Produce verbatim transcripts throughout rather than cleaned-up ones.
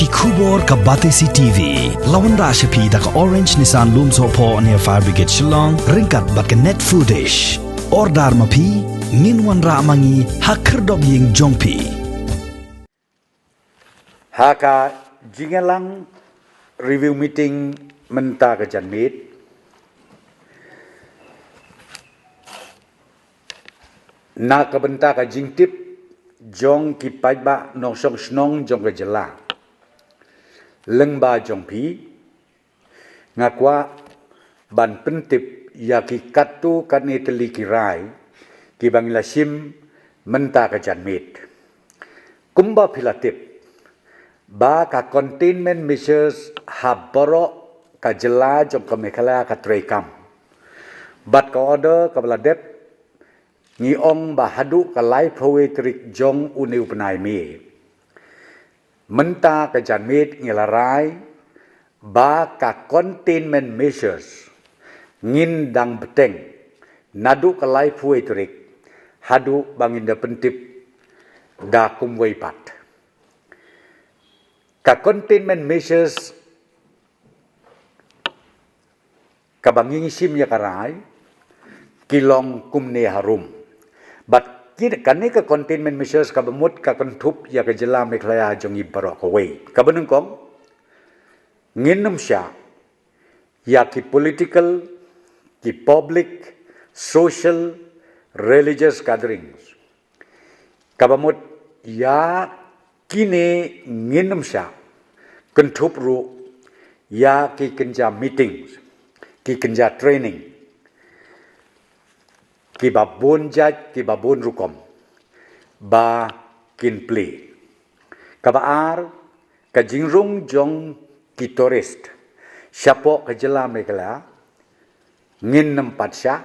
Khubor ka Batesi T V. La wanrah sha phi da ka Orange Nissan Lumsohphoh near Fire Brigade Shillong, ryngkat bad ka Net Foodish. Order ma phi, ngin wanrah ma ngi ha khyrdop ïing jong phi. Ha ka jingïalang review meeting mynta ka janmiet, na ka bynta ka jingtip jong ki paidbah nongshong shnong jong ka jylla lyngba jong phi, nga kwah ban pyntip ïa ki katto katne tylli ki rai kiba ngi la shim mynta ka janmiet. Kumba phi la tip ba ka containment measures ha baroh ka jylla jong ka Meghalaya ka treikam. Bad ka order kaba la dep, ngi ong ba haduh ka laiphew wei tarik jong une u bnai May. Mynta ka janmiet ngi la rai ba ka containment measures ngin dang bteng naduh ka laiphew wei tarik haduh ba ngin da pyntip da kumwei pat. Ka containment measures kaba ngi shim ïa ka rai ki long kumne harum. Bad ki, kane ka containment measures kaba mut ka kynthup ïa ka jylla Meghalaya jong ngi baroh kawei. Kaba nyngkong, ngin ym shah ïa ki political, ki public, social, religious gatherings. Kaba mut ïa kine ngin ym shah, kynthup ruh ïa ki kynja meetings, ki kynja training, kiba bun jait, kiba bun rukom ba kin plie. Kaba ar, ka jingrung jong ki tourist shapoh ka jylla Meghalaya ngin ym pat shah,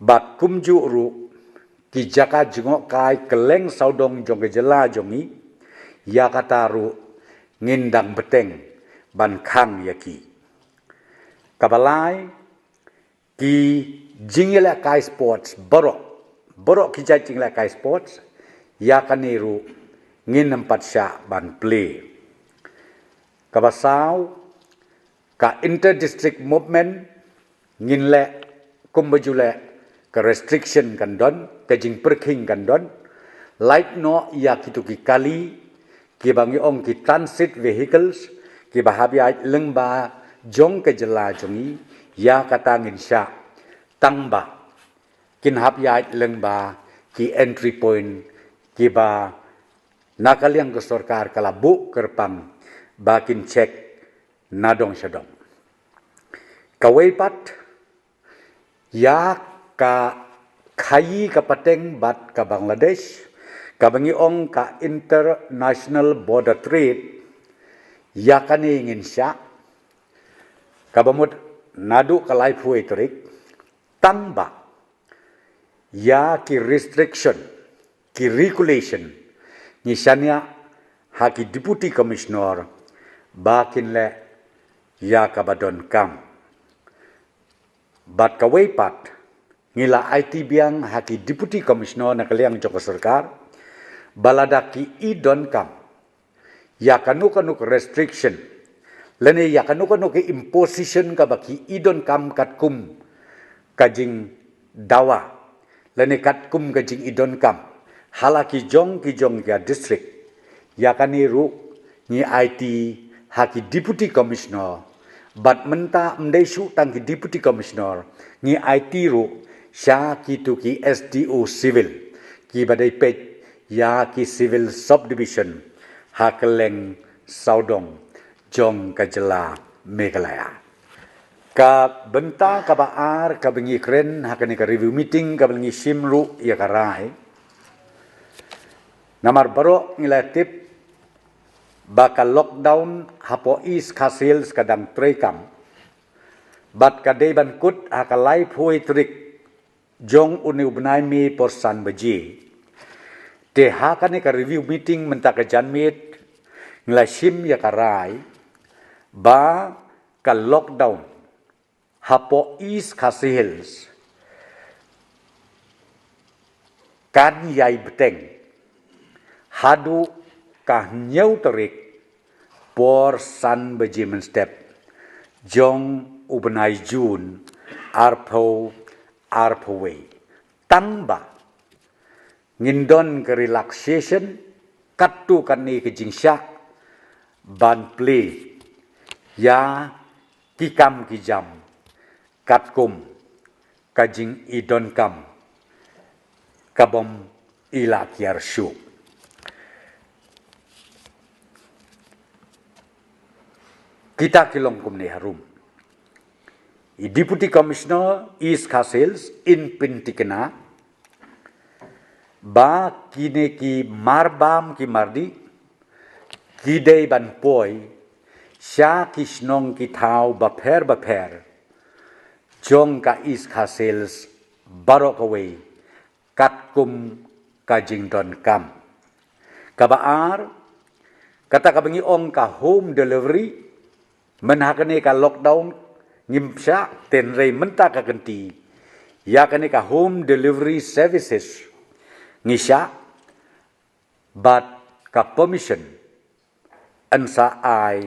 bad kumjuh ruh ki jaka jngohkai kylleng sawdong jong ka jylla jong ngi, ïa kata ruh ngin dang bteng ban khang ïa ki. Kaba lai, ki jingïalehkai sports baroh, baroh ki jait jingïalehkai sports, ïa kane ruh ngin ym pat shah ban plie. Kaba saw, ka inter district movement ngin leh kumba ju leh, ka restriction kan don, ka jingpyrkhing kan don. Lait noh ïa kito ki kali kiba ngi ong ki transit vehicles kiba hap ïaid lyngba jong ka jylla jong ngi, ïa kata ngin shah, tang ba kin hap ïaid lyngba ki entry point kiba na ka liang ka sorkar ka la buh kyrpang ba kin check na dong sha dong. Kawei pat, ïa ka khaïi ka pateng bad ka Bangladesh, kaba ngi ong ka international border trade, ïa kane ngin shah, kaba mut naduh ka laiphew wei tarik, tang ba ïa ki restriction, ki regulation, ngi shaniah ha ki deputy commissioner ba kin leh ïa kaba donkam. Bad kawei pat, ngi la aiti biang ha ki deputy commissioner na ka liang jong ka sorkar ba lada ki i donkam ïa kano kano ka restriction lane ïa kano kano ka imposition kaba ki i donkam katkum ka jingdawa lane katkum ka jingidonkam ha la ki jong ki jong ka district, ïa kane ruh ngi aiti ha ki deputy commissioner. Bad mynta ym dei shuh tang ki deputy commissioner, ngi aiti ruh sha kito ki S D O civil kiba dei peit ïa ki civil subdivision ha kylleng sawdong jong ka jylla Meghalaya. Ka bynta kaba ar kaba ngi kren ha kane ka review meeting kaba ngi shim ruh ïa ka rai, namar baroh ngi la tip ba ka lockdown hapoh East Khasi Hills ka dang treikam bad ka dei ban kut ha ka laiphew tarik jong une u bnai May por san baje. Te ha kane ka review meeting mynta ka janmiet ngi la shim ïa ka rai ba ka lockdown hapoh East Khasi Hills kan ïai bteng haduh ka hynñiew tarik por san baje mynstep jong u bnai Jun arphew arphew wei. Tang ba ngin don ka relaxation katto katne ka jingshah ban plie ïa ki kam ki jam katkum ka jingïadonkam ka bym i la kiar shuh. Kita ki long kumne harum. I Deputy Commissioner East Khasi Hills in pyntikna ba kine ki marbam ki mardih ki dei ban poi sha ki shnong ki thaw bapher bapher jong ka East Khasi Hills baroh kawei katkum ka jingdonkam. Kaba ar, kata kaba ngi ong ka home delivery, mynha kane ka lockdown ngim shah, hynrei mynta ka kynti ïa kane ka home delivery services ngi shah, bad ka permission yn sa ai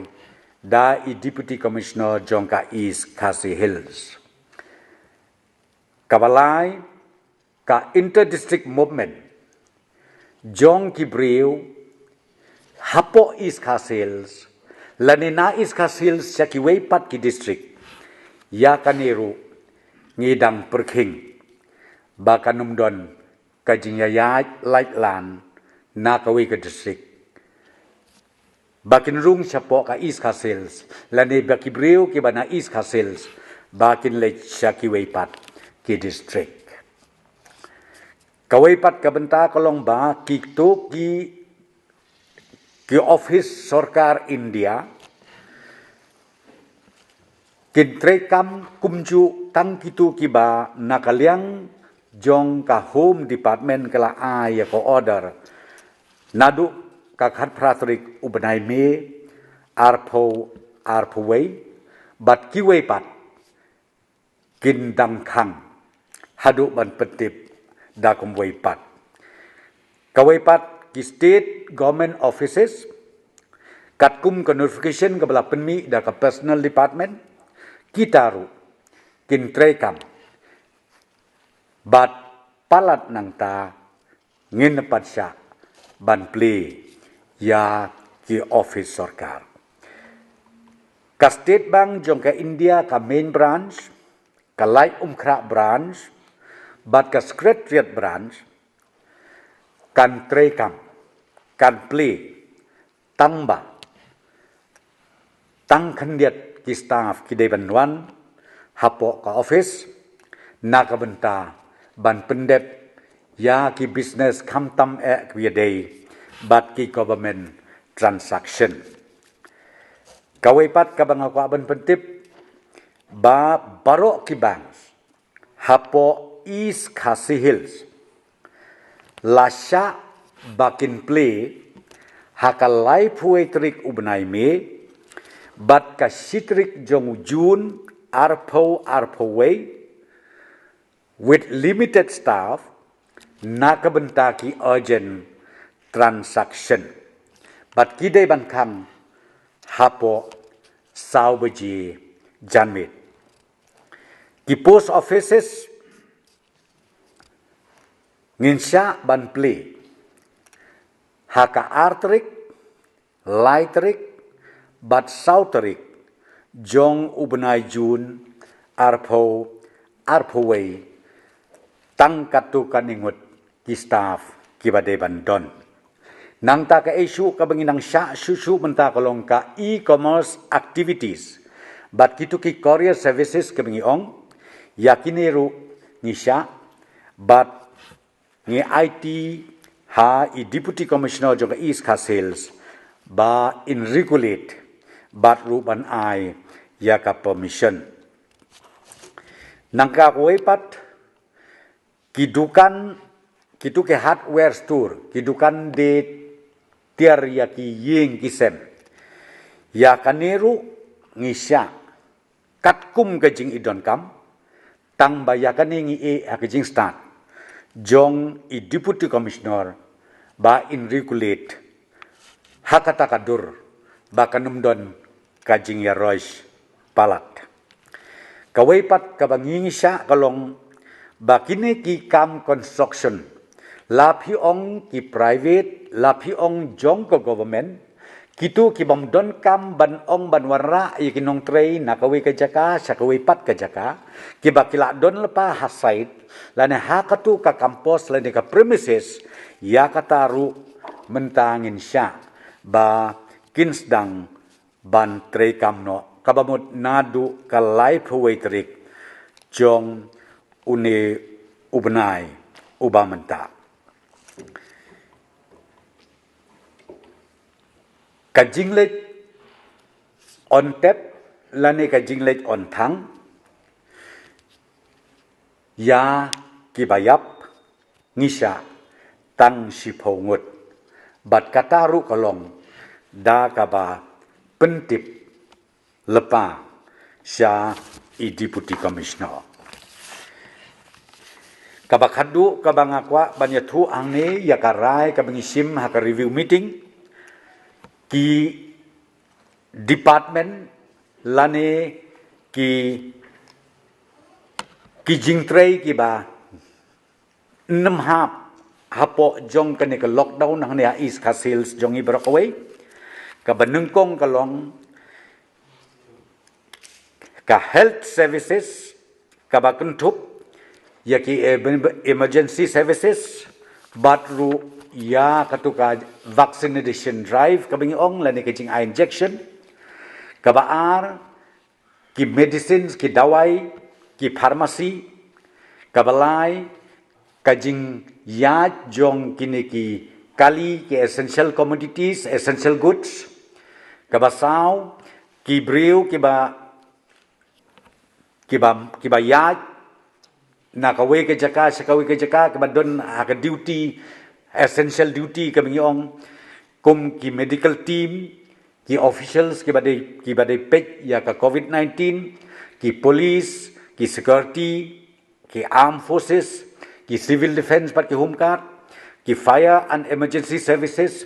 da i Deputy Commissioner jong ka East Khasi Hills. Kaba lai, ka inter-district movement jong ki briew hapoh East Khasi Hills lane na East Khasi Hills sha kiwei pat ki district, ïa kane ruh ngi dang pyrkhing ba kan ym don ka jingïaid lait lan na kawei ka district ba kin rung shapoh ka East Khasi Hills lane ba ki briew kiba na East Khasi Hills ba kin leit sha kiwei pat ki district. Kawei pat ka bynta ka long ba kito ki, ki office sorkar India kin treikam kumjuh tang kito kiba na ka liang jong ka Home Department ka la ai ïa ka order naduh ka khatphra tarik u bnai May arphew arphew wei, bad kiwei pat kin dang khang haduh ban pyntip da kumwei pat. Kawei pat ki state government offices, katkum ka notification kaba la pynmih da ka personal department, kita ruh kin treikam bad palat nangta ngin pat shah ban plie ïa ki office sorkar. Ka State Bank jong ka India, ka main branch, ka Laitumkhrah branch bad ka Secretariat branch kan treikam, kan plie, tang ba tang khyndiat ki staff ki dei ban wan hapoh ka office na ka bynta ban pyndep ïa ki business khamtam eh ki ïadei bad ki government transaction. Kawei pat kaba nga kwah ban pyntip ba baroh ki banks hapoh East Khasi Hills la shah ba kin plie ha ka laiphew wei tarik u bnai May bad ka shi tarik jong u June arphew arphew wei, with limited staff, na ka bynta ki urgent transaction. Bad ki dei ban khang hapoh saw baje janmiet. Ki post offices ngin shah ban plie ha ka ar tarik, lai tarik bad saw tarik jong u bnai June arphew arphew wei, tang katto katne ngut ki staff kiba dei ban don. Nangta kaei shuh kaba ngi nang shah shuh shuh mynta ka long ka e-commerce activities bad kito ki courier services kaba ngi ong, ïa kine ruh ngi shah bad ngi aiti ha i Deputy Commissioner jong ka East Khasi Hills ba in regulate bad ruh ban ai ïa ka permission. Nangta kawei pat ki dukan, kito ki hardware store, ki dukan de tiar ïa ki ïing ki sem, ïa kane ruh ngi shah katkum ka jingïadonkam, tang ba ïa kane ngi ïeh ha ka jingstad jong i Deputy Commissioner ba in regulate ha kata ka dur ba kan ym don ka jingïaroish palat. Kawei pat kaba ngi ngi shah ka long ba kine ki kam construction, la phi ong ki private, la phi ong jong ka government, kitu ki bym don kam ban ong ban wanrah ïa ki nongtrei na kawei ka jaka sha kawei pat ka jaka, kiba ki la don lypa ha site lane ha katu ka campus lane ka premises, ïa kata ruh mynta ngin shah ba kin sdang ban trei kam noh, kaba mut naduh ka laiphew wei tarik jong une u bnai uba mynta. Ka jingleit on tep lane ka jingleit on thang ïa kiba ïap ngi shah tang shiphew ngut. Bad kata ruh ka long da kaba pyntip lypa sha i Deputy Commissioner. Kaba khadduh kaba nga kwah ban ïathuh hangne ïa ka rai kaba ngi shim ha ka review meeting, ki department lane ki ki jingtrei kiba nym hap hapoh jong kane ka lockdown hangne ha East Khasi Hills jong i baroh kawei. Kaba nyngkong ka long ka health services, kaba kynthup ïa ki em- emergency services, bad ruh ïa katu ka vaccination drive kaba ngi ong lane ka jingai injection. Kaba ar ki medicines, ki dawai, ki pharmacy. Kaba lai ka jingïaid jong kine ki kali, ki essential commodities, essential goods. Kaba saw ki briew kiba kiba kiba ïaid na kawei ka jaka sha kawei ka jaka, kiba don ha ka duty, essential duty kaba ngi ong, kum ki medical team, ki officials kiba dei kiba dei peit ïa ka covid nineteen, ki police, ki security, ki armed forces, ki civil defence bad ki home guard, ki fire and emergency services,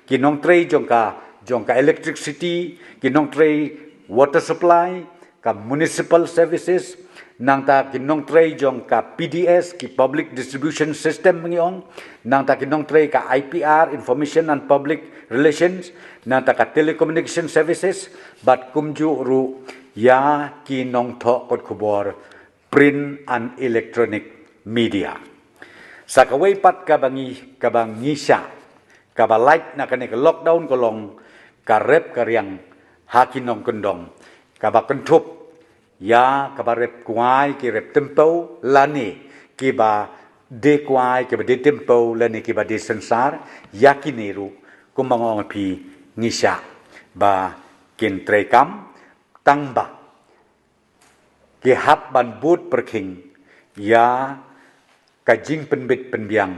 ki nongtrei jong ka jong ka electricity, ki nongtrei water supply, ka municipal services, nangta ki nongtrei jong ka P D S, ki public distribution system ngi ong, nangta ki nongtrei ka I P R, information and public relations, nangta ka telecommunication services, bad kumjuh ruh ïa ki nongthoh kot khubor, print and electronic media. Sa kawei pat kaba ngi kaba ngi shah kaba lait na kane ka lockdown ka long ka rep ka riang ha ki nongkyndong, kaba kynthup ïa kaba rep kwai ki rep tympew lane kiba dei kwai kiba dei tympew lane kiba dei synsar. Ïa kine ruh kumba nga ong ïa phi ngi shah ba kin trei kam, tang ba ki hap ban bud pyrkhing ïa ka jingpynbit pynbiang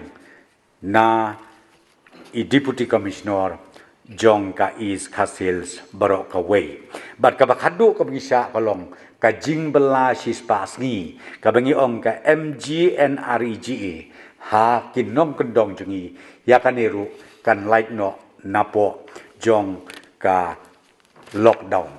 na i Deputy Commissioner jong ka East Khasi Hills baroh kawei. Bad kaba khadduh kaba ngi shah ka long ka jingbylla shispah sngi kaba ngi ong ka M G N R E G A ha ki nongkyndong jong ngi. Ïa kane ruh kan lait noh napoh jong ka lockdown.